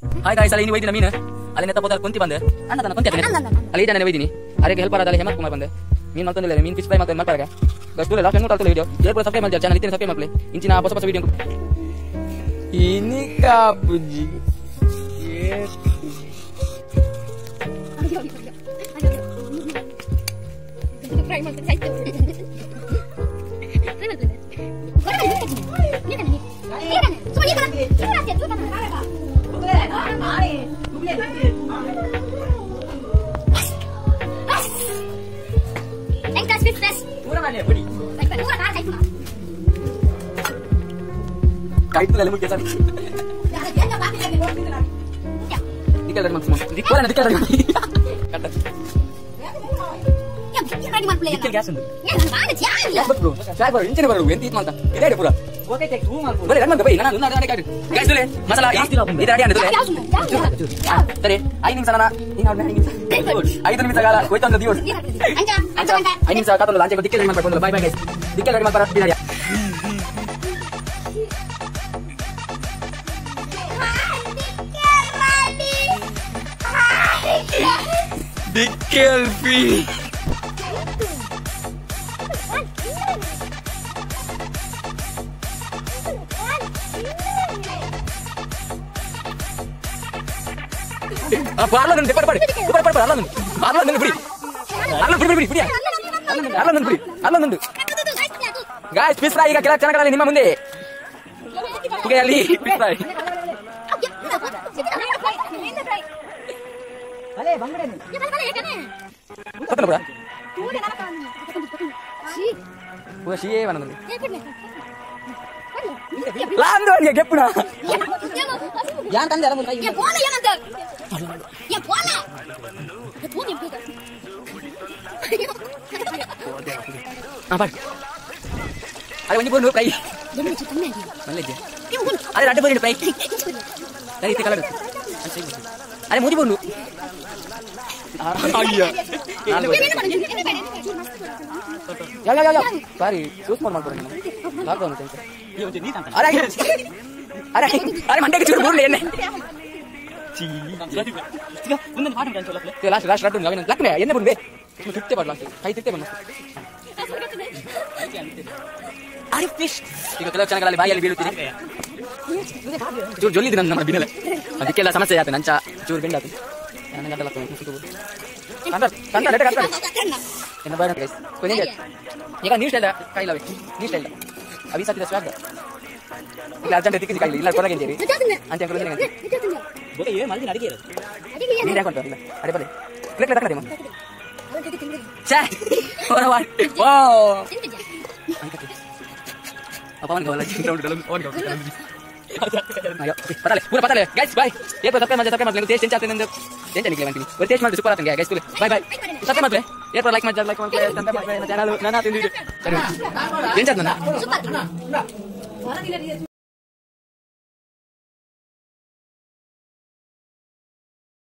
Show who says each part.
Speaker 1: Hi guys ಅಲ್ಲಿ ವೈದಿನ ಮೀನು ಅಲ್ಲಿ ನೆತ್ತ ಪೋದಲ್ ಕುಂತಿ ಬಂದೆ ಅಣ್ಣ ತನ್ನ ಕುಂತಿ ಅಲ್ಲಿ ಇದ್ದಾನೆ ವೈದಿನಿ ಅರೆಗೆ ಹೆಲ್ಪರ್ ಆದಲ್ಲ ಹೇಮಂತ್ ಕುಮಾರ್ ಬಂದೆ ಮೀನು ಮಲ್ತೊಂದಿಲ್ಲ ಮೀನು ಫಿಶ್ ಫ್ರೈ ಮಾಡ್ತಾರೆ ಮಾಡ್ತಾರೆ ಗೈಸ್ ತುಲೆ ಲಾಸ್ಟ್ ನೋಡ್ತಾ ವಿಡಿಯೋ ಏರ್ ಸಬ್ಸ್ಕ್ರೈಬ್ ಮಾಡಿ ಚಾನಲ್ ಇತ್ತಿನ ಸಬ್ಸ್ಕ್ರೈಬ್ ಮಾಡ್ಲಿ ಇಂಚಿನ ಹೊಸ ಹೊಸ ವಿಡಿಯೋ ಇನಿ ಕಾಪುಜಿ
Speaker 2: ಫ್ರೈ ಮಾಡ್ತಾರೆ
Speaker 1: Dikkelfi. Guys, fish fry ಈಗ ಕೆಲ ಕ್ಷಣಗಳಲ್ಲಿ ನಿಮ್ಮ ಮುಂದೆ ಅಲ್ಲಿ ಫಿಶ್ ಫ್ರೈ. ಅರೆ ಒಂಜಿ ಬೋನು ಫ್ರೈ ಅರೆ ರಡ್ಡು ಬೋನು ಫ್ರೈ ಕಲರ್ ಅರೆ ಮೂಜಿ ಬೋನು ಅಯ್ಯ ಯಾ ಯಾ ಯಾ ಸಾರಿ ಚೂಸ್ ಮಾಡ್ಕೊಡಿ ಲಾಕ್ಡೌನ್ ಅಂತ. ಅರೆ ಅರೆ ಅರೆ ಮಂಡೆಗೆ ಚೂರು ಬೋರ್ಲೆ ಎಣ್ಣೆ ಲಾಸ್ಟ್ ಲಾಸ್ಟ್ ರಡ್ಡು ನವೀನ ಲಕ್ನೆ ಎಣ್ಣೆ ಬುನ್ಬೆ ತಿತ್ತೆ ಬರಲ್ಲ ಕೈ ತಿತ್ತೆ ಬನ್ನ. ಅರೆ ಫಿಶ್ ಈಗ ಕೆಲವು ಕ್ಷಣಗಳಲ್ಲಿ ಬಾಯಲ್ಲಿ ಬೀಳುತ್ತೀನಿ. ಚೂರು ಜೊಲ್ಲಿದ್ದು ನಮ್ಮ ಬಿನಲೆ ಅದಕ್ಕೆಲ್ಲ ಸಮಸ್ಯೆ ಆಯ್ತು ನಂಚ ಚೂರು ಬೆಂಡಾತು ಈಗ ನ್ಯೂ ಸ್ಟೈಲ್ ಕೈಲವೆ ನ್ಯೂ ಸ್ಟೈಲ್ ಅವಿ ಸತಿದ ಸ್ವಾಗ್ ಇಲ್ಲ ಅರ್ಜೆಂಟ್ ತಿಕ್ಕಿಸಿ ಕೈಲಿ ಇಲ್ಲ ಕೊರಗೆ ಅಂಚೆ ನೀರು ಹಾಕೊಂತ ಇಲ್ಲ ಅಡೆ ಬಲೆ ಪ್ಲೇಟ್ ತಕ್ಕದೆ ಛೇ ವಾವ್ ಪವನ್ ಗವಲ ಪತಾಲೆ ಪೂರ ಪತಾಲೆ ಗೈಸ್ ಬಾಯ್ ಏ ಸಬ್ಸ್ಕ್ರೈಬ್ ಮಾಡಿ ಟೇಸ್ಟ್ ಚೇಂಜ್ ಆಗ್ತದೆ ಚೇಂಜ್ ನಿಕ್ಲೆ ಅಂತೀನಿ ಒಂದು ಟೇಸ್ಟ್ ಮಾಡಿ ಸೂಪರ್ ಆಗ್ತದೆ ಗೈಸ್ ಬಾಯ್ ಬಾಯ್ ಸಬ್ಸ್ಕ್ರೈಬ್ ಮಾಡಿ ಏ ಲೈಕ್ ಮಾಡಿ ಲೈಕ್ ಮಾಡಿ ಸಬ್ಸ್ಕ್ರೈಬ್ ಮಾಡಿ ಚಾನಲ್ ನಾನು ತಿಂದಿದ್ದು ಚೇಂಜ್ ಆಯ್ತು.